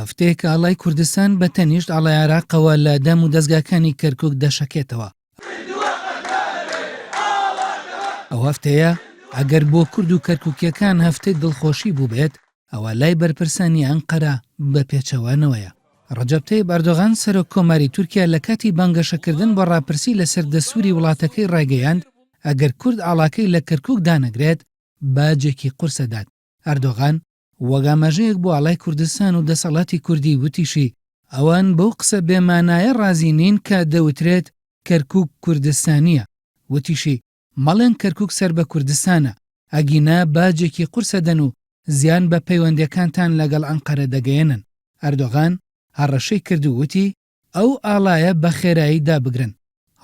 هەفتەیەکە ئاڵای کوردستان بە تەنیشت ئاڵای عێراقەوە لە دام و دەزگاکانی کەرکوک دەشەکێتەوە. ئەو هەفتەیە ئەگەر بۆ کورد و کەرکوکییەکان هەفتەی دڵخۆشی بووبێت، ئەوا لای بەرپرسانی ئەنقەرە بە پێچەوانەوەیە. ڕەجەب تەیب ئەردۆغان سەرۆک کۆماری تورکیا لە کاتی بانگەشەکردن بۆ ڕاپرسی لەسەر دەستوری وڵاتەکەی ڕایگەیاند، ئەگەر کورد ئاڵاکەی لە کەرکوک دانەگرێت، باجێکی قورس ئەدات. ئەردۆغان وەک ئاماژەیەک بۆ ئاڵای کوردستان و دەسەڵاتی کوردی وتیشی، ئەوان بەو قسە بێ مانایە ڕازی نین کە دەوترێت کەرکوک کوردستانییە. وتیشی، مەڵێن کەرکوک سەر بە کوردستانە، ئەگینا باجێکی قورس ئەدەن و زیان بە پەیوەندییەکانتان لەگەڵ ئەنقەرە دەگەیەنن. ئەردۆغان هەڕەشەی کرد و وتی، ئەو ئاڵایە بە خێرایی دابگرن.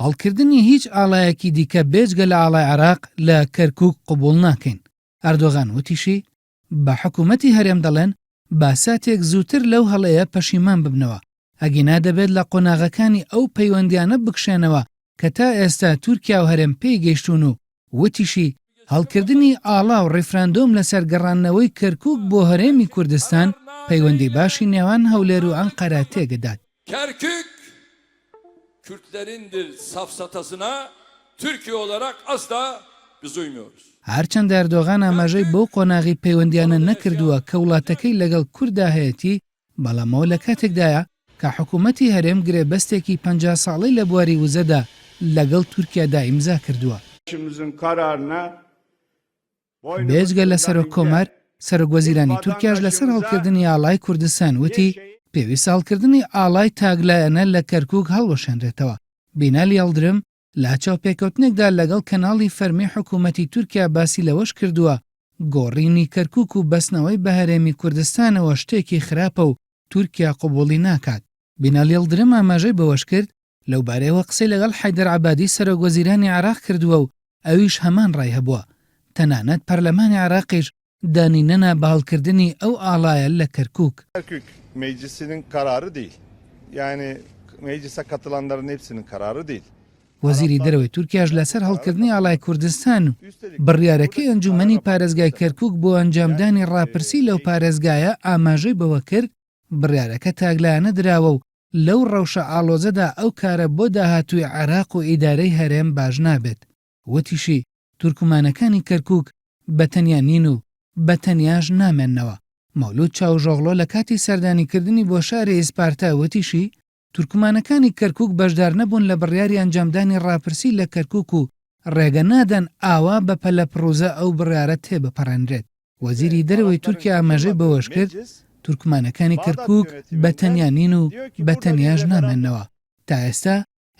هەڵکردنی هیچ ئاڵایەکی دیکە بێجگە لە ئاڵای عێراق لە کەرکوک قبوڵ ناکەین. ئەردۆغان وتیشی، بە حکومەتی هەرێم دەڵێن با ساتێک زووتر لەو هەڵەیە پەشیمان ببنەوە، ئەگینا دەبێت لە قۆناغەکانی ئەو پەیوەندیانە بکشێنەوە کە تا ئێستا تورکیا و هەرێم پێی گەیشتوون و وتیشی، هەڵکردنی ئاڵا و ڕیفراندۆم لەسەر گەڕاندنەوەی کەرکوک بۆ هەرێمی کوردستان پەیوەندی باشی نێوان هەولێر و ئەنقەرە تێکدەدات. Kerkük Kürtlerindir safsatasına Türkiye olarak asla biz uymuyoruz. هەرچەندە ئەردۆغان ئاماژەی بەو قۆناغی پەیوەندییانە نەکردووە کە وڵاتەکەی لەگەڵ کورددا هەیەتی، بەڵام ئەوە لە کاتێکدایە کە حکوومەتی هەرێم گرێبەستێکی 50 ساڵەی لە بواری وزەدا لەگەڵ تورکیادا ئیمزا کردووە. بێجگە لە سەرۆک کۆمار، سەرۆک وەزیرانی تورکیاش لەسەر هەڵکردنی ئاڵای کوردستان وتی، پێویستە هەڵکردنی ئاڵای تاکلایەنە لە کەرکوک هەڵوەشێنرێتەوە. بینالی یڵدرم لە چاوپێکەوتنێکدا لەگەڵ کەناڵی فەرمی حکوومەتی تورکیا باسی لەوەش کردووە، گۆڕینی کەرکوک و بەستنەوەی بە هەرێمی کوردستانەوە شتێکی خراپە و تورکیا قبوڵی ناکات. بینالی یڵدرم ئاماژەی بەوەشکرد، لەوبارەیەوە قسەی لەگەڵ حەیدەر عەبادی سەرۆکوەزیرانی عێراق کردووە و ئەویش هەمان ڕای هەبووە، تەنانەت پەرلەمانی عێراقیش دانی نەنا بە هەڵکردنی ئەو ئاڵایە لە کەرکوک. Kerkük meclisinin kararı değil. Yani meclise katılanların hepsinin kararı değil. وەزیری دەرەوەی تورکیاش لەسەر هەڵکردنی ئاڵای کوردستان و بڕیارەکەی ئەنجوومەنی پارێزگای کەرکوک بۆ ئەنجامدانی ڕاپرسی لەو پارێزگایە ئاماژەی بەوەکرد، بڕیارەکە تاکلایەنە دراوە و لەو ڕەوشە ئاڵۆزەدا ئەو کارە بۆ داهاتووی عێراق و ئیدارەی هەرێم باش نابێت. وتیشی، تورکمانەکانی کەرکوک بە تەنیا نین و بە تەنیاش نامێننەوە. مەولود چاوشئۆغلۆ لە کاتی سەردانیکردنی بۆ شاری ئیسپارتا وتیشی، تورکمانەکانی کەرکوک بەشدارنەبوون لە بڕیاری ئەنجامدانی ڕاپرسی لە کەرکوک و ڕێگە نادەن ئاوا بە پەلەپڕوزە ئەو بڕیارە تێبپەڕێنرێت. وەزیری دەرەوەی تورکیا ئاماژەی بەوەشکرد، تورکمانەکانی کەرکوک بە تەنیا نین و بە تەنیاش نامێننەوە. تا ئێستا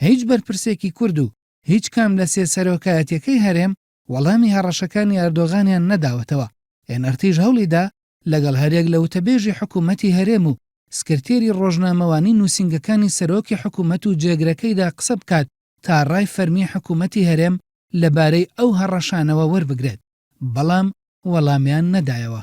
هیچ بەرپرسێکی کورد و هیچ کام لە سێ سەرۆکایەتیەکەی هەرێم وەڵامی هەڕەشەکانی ئەردۆغانیان نەداوەتەوە. ئێن ئەرتیش هەوڵیدا لەگەڵ هەریەک لە وتەبێژی حکومەتی هەرێم و سکرتێری ڕۆژنامەوانی نوسینگەکانی سەرۆکی حکومەت و جێگرەکەیدا قسە بکات تا ڕای فەرمی حکومەتی هەرێم لەبارەی ئەو هەڕەشانەوە وەربگرێت، بەڵام وەڵامیان نەدایەوە.